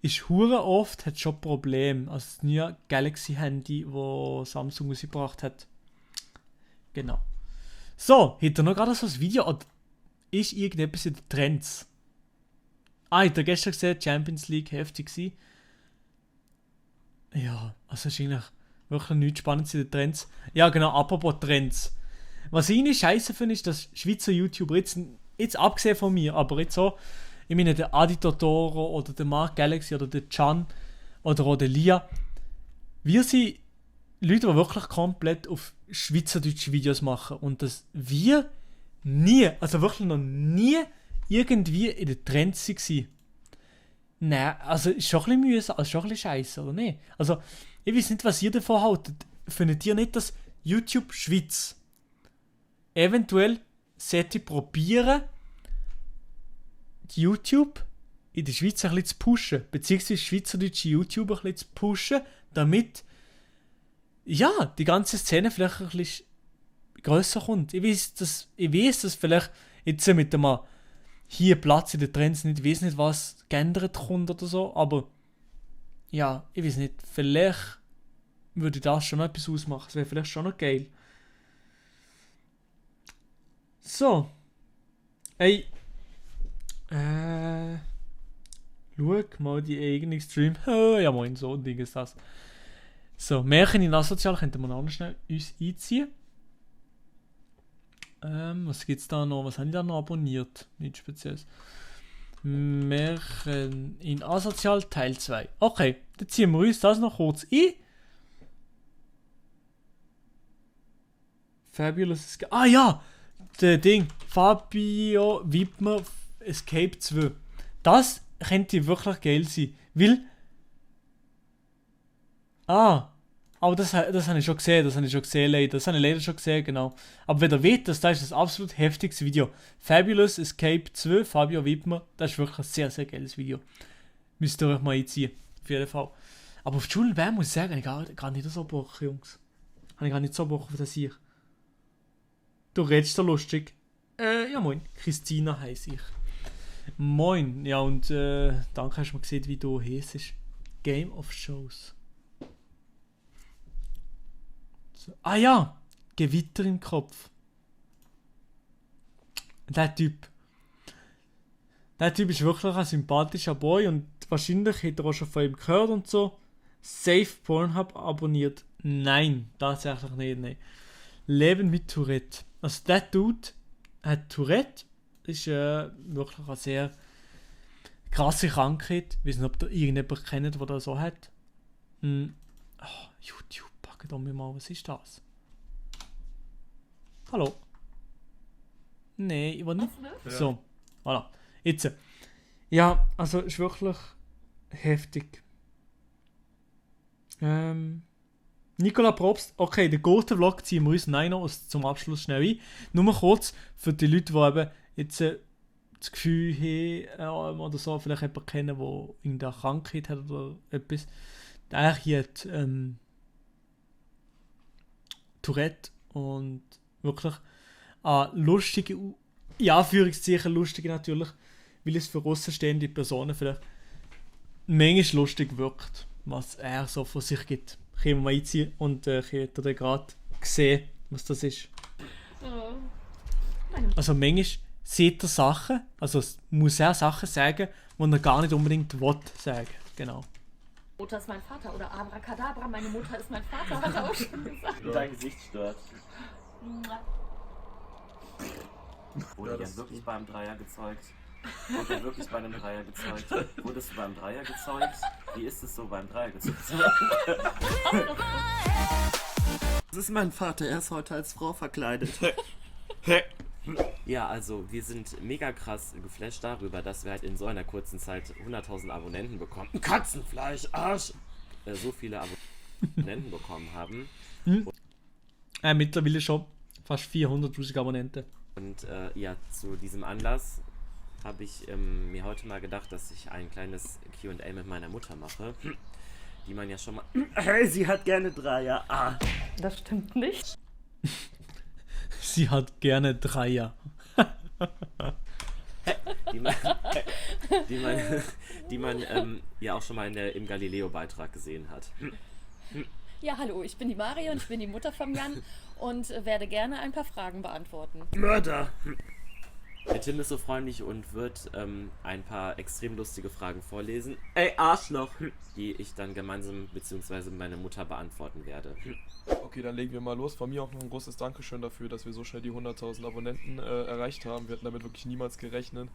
ist hure oft, hat schon Probleme. Also das neue Galaxy-Handy, wo Samsung rausgebracht hat. Genau. So, hat er noch gerade so ein Video oder ist irgendetwas in den Trends? Ich habe gestern gesehen, Champions League heftig gewesen. Ja, also ist eigentlich wirklich nichts Spannendes in den Trends. Ja genau, apropos Trends. Was ich nicht scheiße finde, ist, dass Schweizer YouTuber, jetzt abgesehen von mir, aber jetzt so, ich meine der Adi Totoro oder der Mark Galaxy oder der Can oder auch der Lia, wir sind Leute, die wirklich komplett auf schweizerdeutsche Videos machen und dass wir nie, also wirklich noch nie irgendwie in den Trends waren. Nein, also ist schon ein bisschen mühsam, also schon ein bisschen scheiße, oder nicht? Also, ich weiß nicht, was ihr davon haltet. Findet ihr nicht, dass YouTube Schweiz eventuell sollte probieren, YouTube in der Schweiz ein bisschen zu pushen, beziehungsweise schweizerdeutsche YouTuber ein bisschen zu pushen, damit ja, die ganze Szene vielleicht ein bisschen grösser kommt. Ich weiß, dass vielleicht jetzt mit dem hier Platz in den Trends nicht, ich weiß nicht, was geändert kommt oder so, aber ja, ich weiß nicht, vielleicht würde das schon noch etwas ausmachen, das wäre vielleicht schon noch geil. So. Ey. Schau mal die eigene Stream. Ja moin, so ein Ding ist das. So, Märchen in Asozial könnten wir noch schnell uns einziehen. Was gibt's da noch? Was habe ich da noch abonniert? Nichts Spezielles. Märchen in Asozial Teil 2. Okay, dann ziehen wir uns das noch kurz ein. Fabulous. Ja! Der Ding. Fabio Wittmer Escape 2. Das könnte wirklich geil sein. Weil. Aber das habe ich schon gesehen, leider. Das habe ich leider schon gesehen, genau. Aber wenn ihr wisst, das ist ein absolut heftiges Video. Fabulous Escape 2, Fabio Wittmer, das ist wirklich ein sehr, sehr geiles Video. Müsst ihr euch mal einziehen, auf jeden Fall. Aber auf die Schule muss ich sagen, ich habe gar nicht so Bock, Jungs. Habe ich gar nicht so Bock auf das hier. Du redest so lustig. Ja moin, Christina heisse ich. Moin, ja und danke, hast du mal gesehen, wie du heißt. Game of Shows. So. Ja, Gewitter im Kopf. Der Typ ist wirklich ein sympathischer Boy und wahrscheinlich hat er auch schon von ihm gehört und so. Safe Pornhub abonniert. Nein, tatsächlich nicht, nein. Leben mit Tourette. Also der Dude hat Tourette. Ist wirklich eine sehr krasse Krankheit. Ich weiß nicht, ob ihr irgendjemanden kennt, der das so hat. YouTube, packen wir mal, was ist das? Hallo? Nein, ich will nicht. Ja. So, voilà. Jetzt. Ja, also ist wirklich heftig. Nicola Probst, okay, den Gurten-Vlog ziehen wir uns noch zum Abschluss schnell ein. Nur kurz für die Leute, die eben jetzt das Gefühl haben oder so, vielleicht jemanden kennen, der irgendeine Krankheit hat oder etwas. Der hier hat Tourette und wirklich lustige, in Anführungszeichen lustige natürlich, weil es für außenstehende Personen vielleicht manchmal lustig wirkt, was er so von sich gibt. Können wir mal einziehen und könnt ihr gerade sehen, was das ist. Also manchmal sieht er Sachen, also muss er Sachen sagen, die er gar nicht unbedingt will sagen. Genau. Mutter ist mein Vater oder Abracadabra, meine Mutter ist mein Vater, hat er auch schon gesagt. Dein Gesicht stört. Wurde Jan wirklich beim Dreier gezeugt? Wurde er wirklich bei einem Dreier gezeugt? Wurdest du beim Dreier gezeugt? Wie ist es so beim Dreier gezeugt? Das ist mein Vater, er ist heute als Frau verkleidet. Ja, also wir sind mega krass geflasht darüber, dass wir halt in so einer kurzen Zeit 100.000 Abonnenten bekommen. Katzenfleisch, Arsch! So viele Abonnenten bekommen haben. Mittlerweile schon fast 400.000 Abonnenten. Und ja, zu diesem Anlass habe ich mir heute mal gedacht, dass ich ein kleines Q&A mit meiner Mutter mache, die man ja schon mal... Hey, sie hat gerne Dreier. Das stimmt nicht. Sie hat gerne Dreier. die man ja auch schon mal im Galileo-Beitrag gesehen hat. Ja, hallo, ich bin die Marion, ich bin die Mutter von Jan und werde gerne ein paar Fragen beantworten. Mörder! Der Tim ist so freundlich und wird ein paar extrem lustige Fragen vorlesen. Ey, Arschloch! Die ich dann gemeinsam bzw. meine Mutter beantworten werde. Okay, dann legen wir mal los. Von mir auch noch ein großes Dankeschön dafür, dass wir so schnell die 100.000 Abonnenten erreicht haben. Wir hatten damit wirklich niemals gerechnet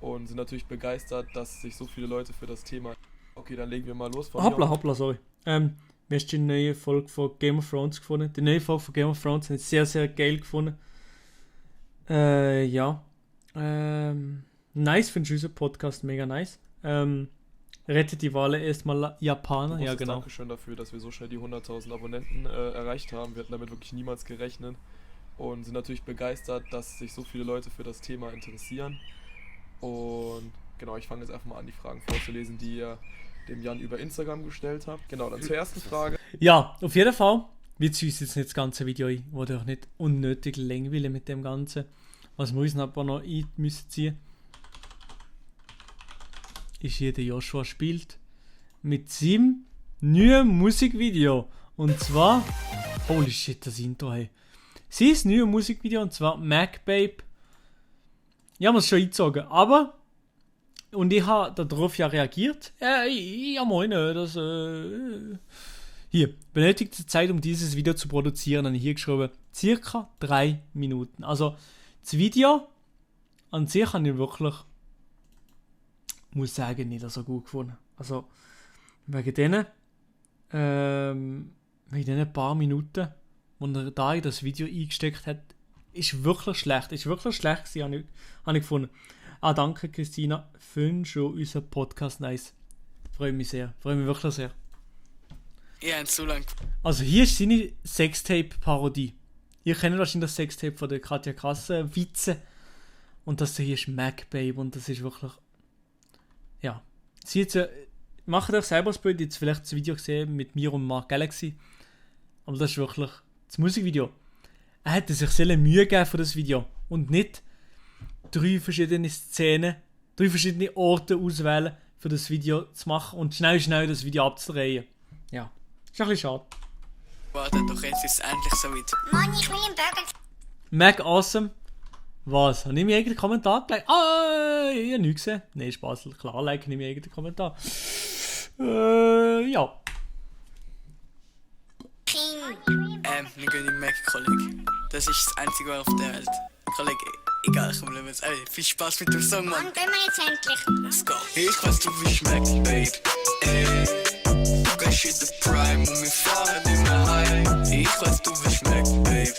und sind natürlich begeistert, dass sich so viele Leute für das Thema... Okay, dann legen wir mal los. Von Hoppla, sorry. Wie hast du die neue Folge von Game of Thrones gefunden? Die neue Folge von Game of Thrones habe ich sehr, sehr geil gefunden. Ja. Nice, findest du unseren Podcast mega nice. Rettet die Wale erstmal Japaner, ja genau. Dankeschön dafür, dass wir so schnell die 100.000 Abonnenten erreicht haben. Wir hatten damit wirklich niemals gerechnet und sind natürlich begeistert, dass sich so viele Leute für das Thema interessieren. Und genau, ich fange jetzt einfach mal an, die Fragen vorzulesen, die ihr dem Jan über Instagram gestellt habt. Genau, dann zur ersten Frage. Ja, auf jeden Fall. Wir ziehen jetzt nicht das ganze Video ein, wo ihr auch nicht unnötig langweilen mit dem Ganzen. Was wir uns aber noch ein müssen ziehen, ist hier der Joshua spielt mit seinem neuen Musikvideo. Und zwar, holy shit, das Intro, hey. Sein neues Musikvideo, und zwar Mac Babe. Ich habe es schon eingezogen, aber, und ich habe darauf ja reagiert. Ja moin, das, hier, benötigte Zeit, um dieses Video zu produzieren, habe ich hier geschrieben, circa 3 Minuten. Also, das Video an sich habe ich wirklich, muss sagen, nicht so gut gefunden. Also, wegen diesen paar Minuten, die er da in das Video eingesteckt hat, ist wirklich schlecht. Ist wirklich schlecht gewesen, habe ich gefunden. Danke Christina, findest du unseren Podcast nice. Freue mich sehr, freue mich wirklich sehr. Ja, zu lang. Also hier ist seine Sextape-Parodie. Ihr kennt wahrscheinlich das Sextape von der Katja Krasse, Witze. Und das hier ist Mac Babe und das ist wirklich... Ja. Sie jetzt, macht euch selber das Bild, jetzt vielleicht das Video gesehen mit mir und Mark Galaxy. Aber das ist wirklich das Musikvideo. Er hätte sich sehr Mühe gegeben für das Video. Und nicht 3 verschiedene Szenen, 3 verschiedene Orte auswählen, für das Video zu machen und schnell das Video abzudrehen. Ja. Ist ein bisschen schade. Warte doch, jetzt ist es endlich soweit. Mann, ich will einen Burger. Mac Awesome. Was? Habe ich mir irgendeinen Kommentar gelegt? Ich habe nichts gesehen. Nein, Spaß, klar, like ich mir irgendeinen Kommentar. Ja. Wir gehen in Mac, Kollege. Das ist das Einzige auf der Welt. Kollege, egal, komm, lass uns. Ey, viel Spaß mit dem Song, Mann. Wann gehen wir jetzt endlich? Let's go. Ich weiß, du bist Mac, Babe. Du gehst in den Prime und wir fahren immer heim. Ich weiß, du bist Mac, Babe.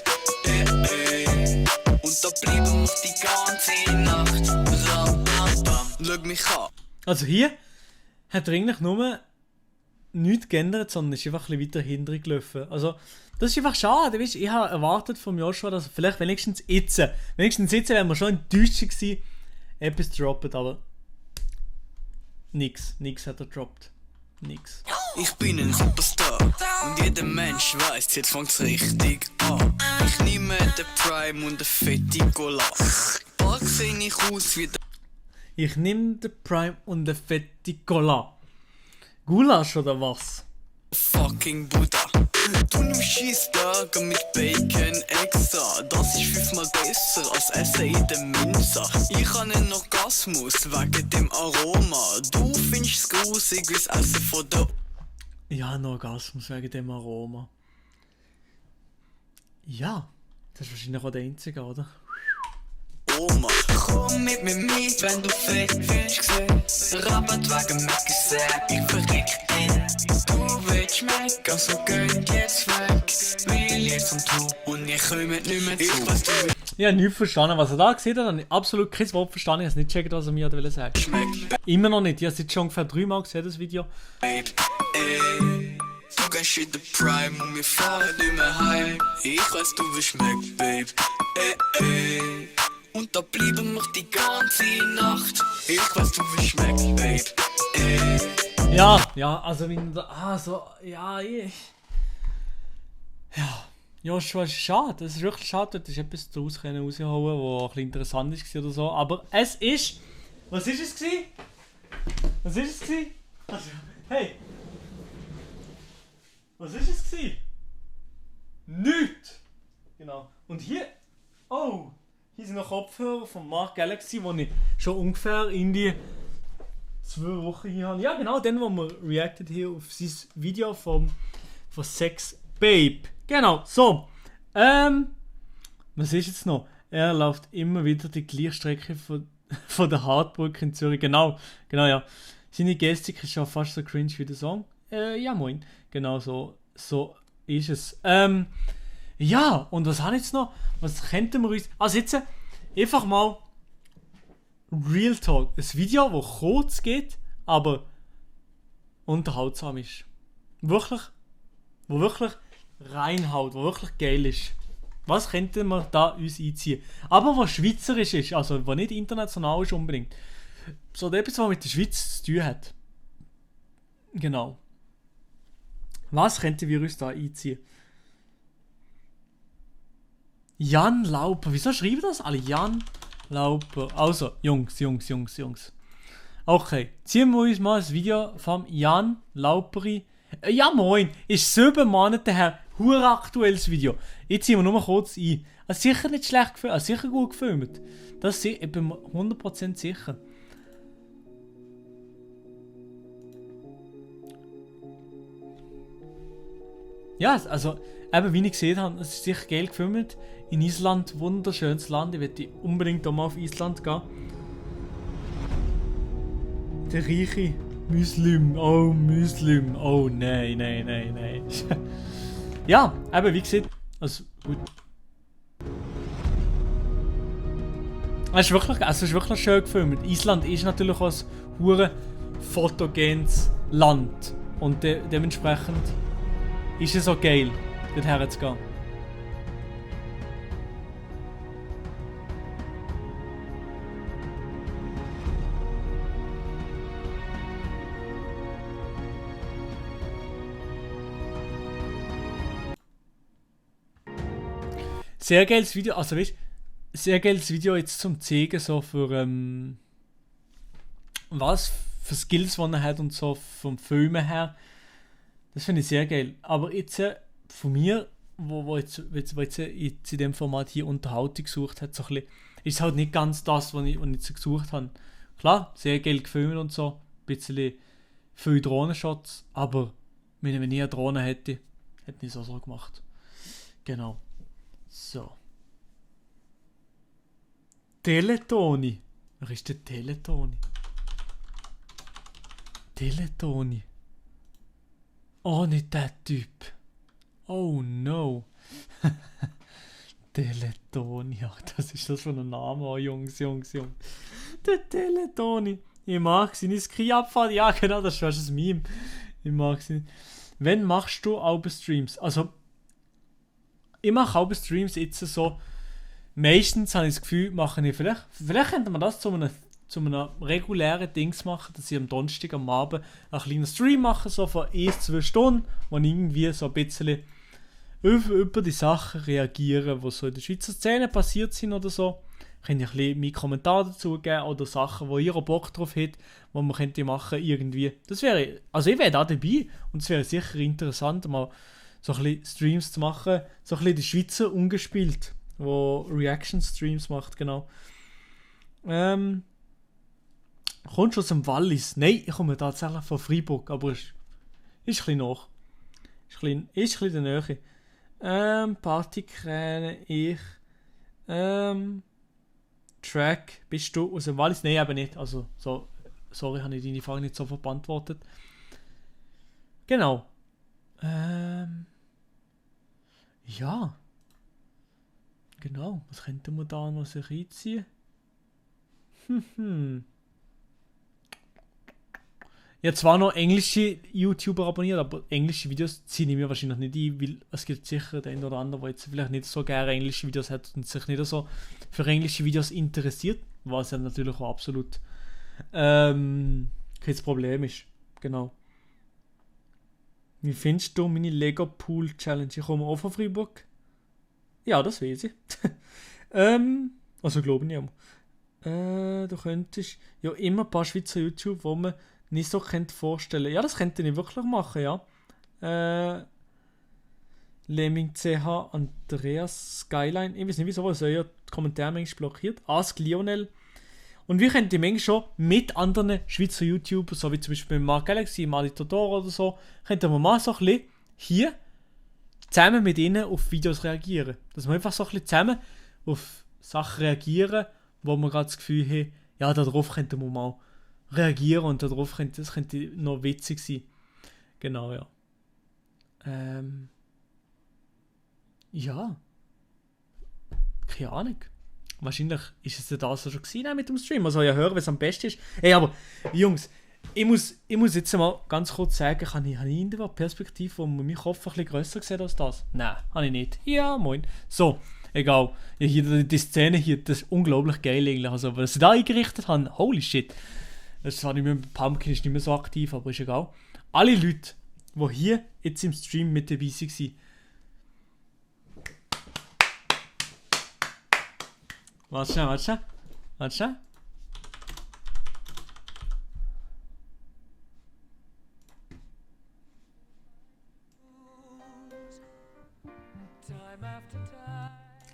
Und da bleiben wir die ganze Nacht. Ram, bam, bam. Schau mich an. Also hier hat er eigentlich nur nichts geändert, sondern ist einfach ein bisschen weiter hinten gelaufen. Also, das ist einfach schade. Weißt, ich habe erwartet von Joshua, dass er vielleicht wenigstens jetzt wären wir schon enttäuscht gewesen, etwas droppt, aber nix hat er droppt. Nix. Ich bin ein Superstar und jeder Mensch weiss, jetzt fängt's richtig an. Ich nehme den Prime und den fette Cola. Bald seh ich aus wie der... Ich nehme den Prime und den fette Cola. Gulasch oder was? Fucking Buddha. Du nimmst Cheeseburger mit Bacon extra. Das ist 5-mal besser als Essen in der Mensa. Ich habe einen Orgasmus wegen dem Aroma. Du findest es grusig wie das Essen von der... Ja, einen Orgasmus wegen dem Aroma. Ja, das ist wahrscheinlich auch der einzige, oder? Oma, komm mit mir mit, wenn du fett willst sehen. Rabatt wegen Mac-Sack, ich verrick dich. Du willst Mac, also geht jetzt weg. Will jetzt und du und ich komme nicht mehr zu. Ich weiss, du willst... Ich habe nichts verstanden, was er da gesehen hat. Ich habe absolut kein Wort verstanden. Ich habe nicht gecheckt, was er mir wollte sagen. Immer noch nicht. Ich habe es jetzt schon ungefähr 3 Mal gesehen, das Video. Du gehst in den Prime und wir fahren immer heim. Ich weiss, du willst Mac, Babe. Und da bleiben wir die ganze Nacht. Ich weiß, du willst Mac, Babe. Ja, also wenn da, ja. Joshua ist schade, es ist wirklich schade, dass ich etwas daraus rausholen konnte, was ein bisschen interessant war oder so. Aber es ist, was ist es gewesen? Was ist es gewesen? Also, hey! Was ist es gewesen? Nichts! Genau. Und hier... Oh! Hier sind noch Kopfhörer von Mark Galaxy, die ich schon ungefähr in die 2 Wochen hier habe. Ja genau, dann wo wir reacted hier auf sein Video von Sex Babe. Genau, so. Was ist jetzt noch? Er läuft immer wieder die gleiche Strecke von der Hartbrücke in Zürich. Genau, ja. Seine Gestik ist schon fast so cringe wie der Song. Ja moin. Genau so ist es. Ja, und was habe ich jetzt noch? Was könnten wir uns... Also jetzt einfach mal Real Talk. Ein Video, das kurz geht, aber unterhaltsam ist. Wirklich, wo wirklich reinhaut, wo wirklich geil ist. Was könnten wir da uns einziehen? Aber was schweizerisch ist, also was nicht international ist unbedingt. So etwas, was mit der Schweiz zu tun hat. Genau. Was könnten wir uns da einziehen? Jan Lauper. Wieso schreiben das alle? Jan Lauper. Also, Jungs. Okay, ziehen wir uns mal ein Video vom Jan Lauperi. Ja moin, ist 7 Monate her. Hure aktuelles Video. Jetzt ziehen wir nur mal kurz ein. Also sicher nicht schlecht gefilmt, also sicher gut gefilmt. Das bin ich 100% sicher. Ja, also, eben wie ich gesehen habe, es ist sicher geil gefilmt. In Island, wunderschönes Land. Ich werde unbedingt auch mal auf Island gehen. Der reiche Muslim. Oh, nein. Ja, eben wie gesagt, also gut. Es ist wirklich schön gefilmt. Island ist natürlich auch ein hure fotogenes Land. Und dementsprechend ist es auch geil, dorthin zu gehen. Sehr geiles Video, also weißt, sehr geiles Video jetzt zum zeigen, so für was für Skills, die er hat und so vom Filmen her. Das finde ich sehr geil. Aber jetzt von mir, wo jetzt in dem Format hier Unterhaltung gesucht hat, so ein bisschen, ist es halt nicht ganz das, was ich jetzt gesucht habe. Klar, sehr geil gefilmt und so, ein bisschen viele Drohnenshots, aber wenn ich eine Drohne hätte ich es auch so gemacht. Genau. So. Teletoni. Wer ist der Teletoni? Teletoni. Oh, nicht der Typ. Oh no. Teletoni. Ach, das ist das für ein Name. Oh, Jungs. Der Teletoni. Ich mag seine Ski-Abfahrt. Ja, genau, das ist fast ein Meme. Ich mag sie. Wann machst du Streams? Also, ich mache auch Streams jetzt so. Meistens habe ich das Gefühl, vielleicht könnte man das zu einem regulären Dings machen, dass ich am Donnerstag am Abend einen kleinen Stream mache, so von 1-2 Stunden, wo ich irgendwie so ein bisschen über die Sachen reagiere, die so in der Schweizer Szene passiert sind oder so. Kann ich ein bisschen meinen Kommentar dazu geben oder Sachen, wo ihr auch Bock drauf habt, die man könnte machen irgendwie. Das wäre, also ich wäre da dabei und es wäre sicher interessant, mal so ein bisschen Streams zu machen, so ein bisschen die Schweizer ungespielt, wo Reaction-Streams macht, genau. Kommst du aus dem Wallis? Nein, ich komme tatsächlich von Freiburg, aber ist ein bisschen nach. Ist ein bisschen in der Nähe. Partykräne, ich. Track, bist du aus dem Wallis? Nein, eben nicht. Also, so, sorry, habe ich deine Frage nicht sofort beantwortet. Genau. Ja. Genau, was könnte man da noch sich einziehen? Ich habe zwar noch englische YouTuber abonniert, aber englische Videos ziehe ich mir wahrscheinlich nicht ein, weil es gibt sicher den oder anderen, der jetzt vielleicht nicht so gerne englische Videos hat und sich nicht so für englische Videos interessiert, was ja natürlich auch absolut kein Problem ist. Genau. Wie findest du meine Lego Pool Challenge? Ich komme auch von Freiburg. Ja, das weiß ich. Also glaube ich nicht. Du könntest ja immer ein paar Schweizer YouTube, wo man nicht so könnt vorstellen. Ja, das könnte ich wirklich machen, ja. Lemming CH, Andreas Skyline. Ich weiß nicht, wieso was euer Kommentar manchmal blockiert. Ask Lionel. Und wir könnten manchmal schon mit anderen Schweizer YouTubern, so wie zum Beispiel Mark Galaxy, Mali Todoro oder so, könnten wir mal so ein bisschen hier zusammen mit ihnen auf Videos reagieren. Dass wir einfach so ein bisschen zusammen auf Sachen reagieren, wo wir gerade das Gefühl haben, ja, darauf könnten wir mal reagieren und das könnte noch witzig sein. Genau, ja. Ja. Keine Ahnung. Wahrscheinlich ist es ja das schon gewesen mit dem Stream. Man soll ja hören, was am besten ist. Ey, aber Jungs, ich muss jetzt mal ganz kurz sagen, habe ich in der Perspektive, wo man meinen Kopf ein bisschen grösser sieht als das? Nein, habe ich nicht. Ja, moin. So, egal. Ja, hier die Szene hier, das ist unglaublich geil eigentlich. Also, was sie da eingerichtet haben, holy shit. Das ist zwar nicht mehr, Pumpkin ist nicht mehr so aktiv, aber ist egal. Alle Leute, die hier jetzt im Stream mit dabei waren, warte schnell.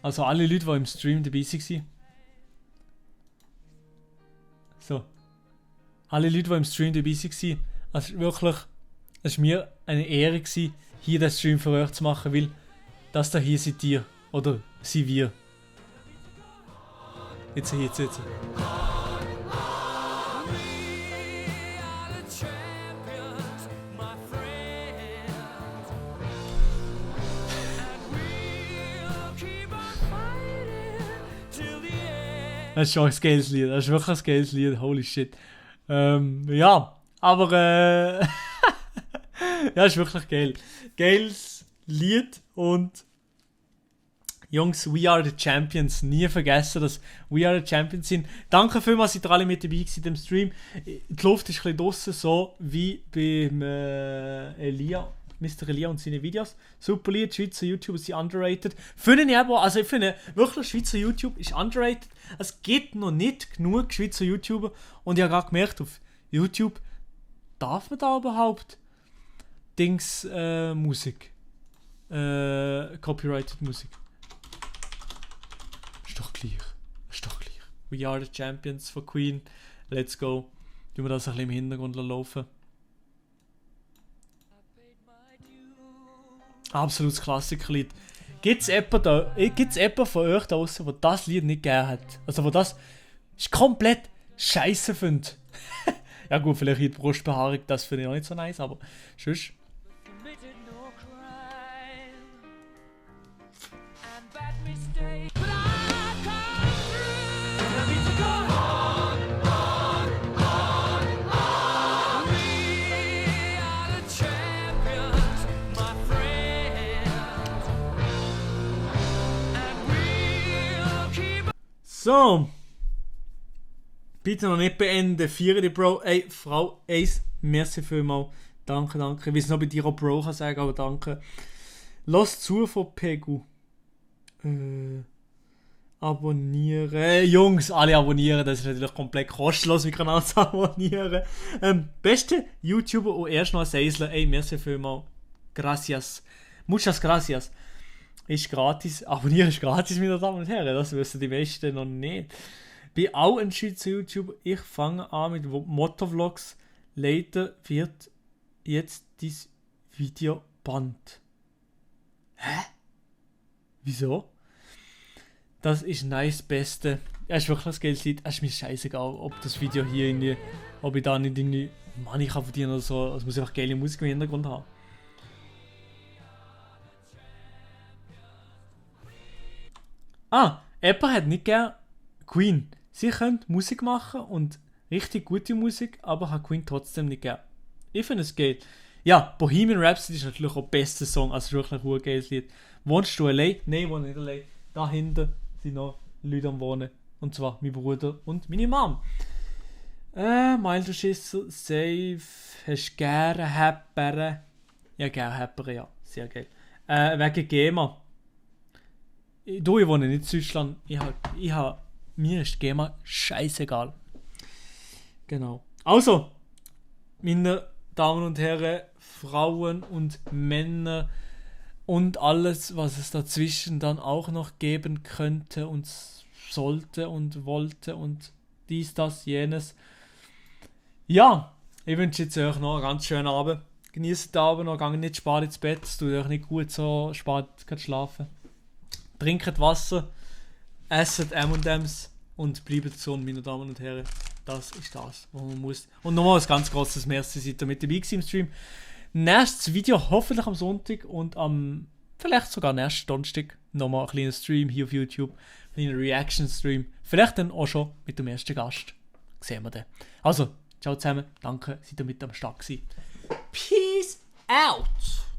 Also alle Leute, die im Stream dabei waren. So. Alle Leute, die im Stream dabei waren. Also wirklich, es war mir eine Ehre gewesen, hier den Stream für euch zu machen, weil das da hier seid ihr. Oder sind wir. Jetzt. Das ist schon ein geiles Lied. Das ist wirklich ein geiles Lied. Holy shit. Ja, aber ja, ist wirklich geil. Geiles Lied und Jungs, we are the champions. Nie vergessen, dass we are the champions sind. Danke vielmals, seid ihr alle mit dabei gewesen im Stream. Die Luft ist ein bisschen draussen, so wie beim Mr. Elia und seine Videos. Super Lied, Schweizer YouTuber sind underrated. Finde ich aber, also ich finde wirklich, Schweizer YouTube ist underrated. Es gibt noch nicht genug Schweizer YouTuber und ich habe gerade gemerkt, auf YouTube darf man da überhaupt Musik. Copyrighted Musik. Ist doch gleich. We are the champions for Queen. Let's go. Tun wir das ein bisschen im Hintergrund laufen. Absolutes Klassikerlied. Gibt es jemanden von euch da draußen, der das Lied nicht gern hat? Also, wo das komplett scheiße findet? Ja gut, vielleicht in die Brustbehaarung, das finde ich auch nicht so nice, aber sonst. So. Bitte noch nicht beenden. Feiere die Bro. Ey, Frau Ace, merci vielmals. Danke. Ich weiß noch, bei dir auch Bro kann sagen, aber danke. Lass zu von Pegu. Abonnieren. Jungs, alle abonnieren. Das ist natürlich komplett kostenlos, wie Kanal zu abonnieren. Beste YouTuber und erst noch ein Seisler. Ey, merci vielmals. Gracias. Muchas gracias. Ist gratis. Abonnieren ist gratis, meine Damen und Herren. Das wissen die meisten noch nicht. Bin auch ein Schweizer YouTuber. Ich fange an mit Motovlogs. Leider wird jetzt dieses Video bannt. Hä? Wieso? Das ist nice Beste. Es ist wirklich ein geiles Lied. Es ist mir scheißegal, ob das Video hier irgendwie, ob ich da nicht irgendwie Money kann verdienen oder so. Es muss einfach geile Musik im Hintergrund haben. Apple hat nicht gern Queen. Sie können Musik machen und richtig gute Musik, aber hat Queen trotzdem nicht gern. Ich finde es geil. Ja, Bohemian Rhapsody ist natürlich auch der beste Song, also wirklich ein geiles Lied. Wohnst du allein? Nein, ich wohne nicht allein. Da hinten sind noch Leute am Wohnen. Und zwar mein Bruder und meine Mom. Milder Schisser, safe. Hast du gerne Happere? Ja, gerne Happere, ja. Sehr geil. Wegen GEMA. Ich wohne nicht in Deutschland. Mir ist GEMA scheißegal. Genau. Also, meine Damen und Herren, Frauen und Männer und alles, was es dazwischen dann auch noch geben könnte und sollte und wollte und dies, das, jenes. Ja, ich wünsche jetzt euch noch einen ganz schönen Abend. Genießt den Abend noch, geht nicht spät ins Bett, es tut euch nicht gut so spät schlafen. Trinkt Wasser, esset M&M's und bleibt gesund, meine Damen und Herren. Das ist das, was man muss. Und nochmal ein ganz grosses Merci, seid ihr mit dabei gewesen im Stream. Nächstes Video hoffentlich am Sonntag und am vielleicht sogar nächsten Donnerstag nochmal ein kleiner Stream hier auf YouTube. Ein kleiner Reaction-Stream. Vielleicht dann auch schon mit dem ersten Gast. Sehen wir dann. Also, ciao zusammen. Danke, seid ihr mit am Start gewesen. Peace out!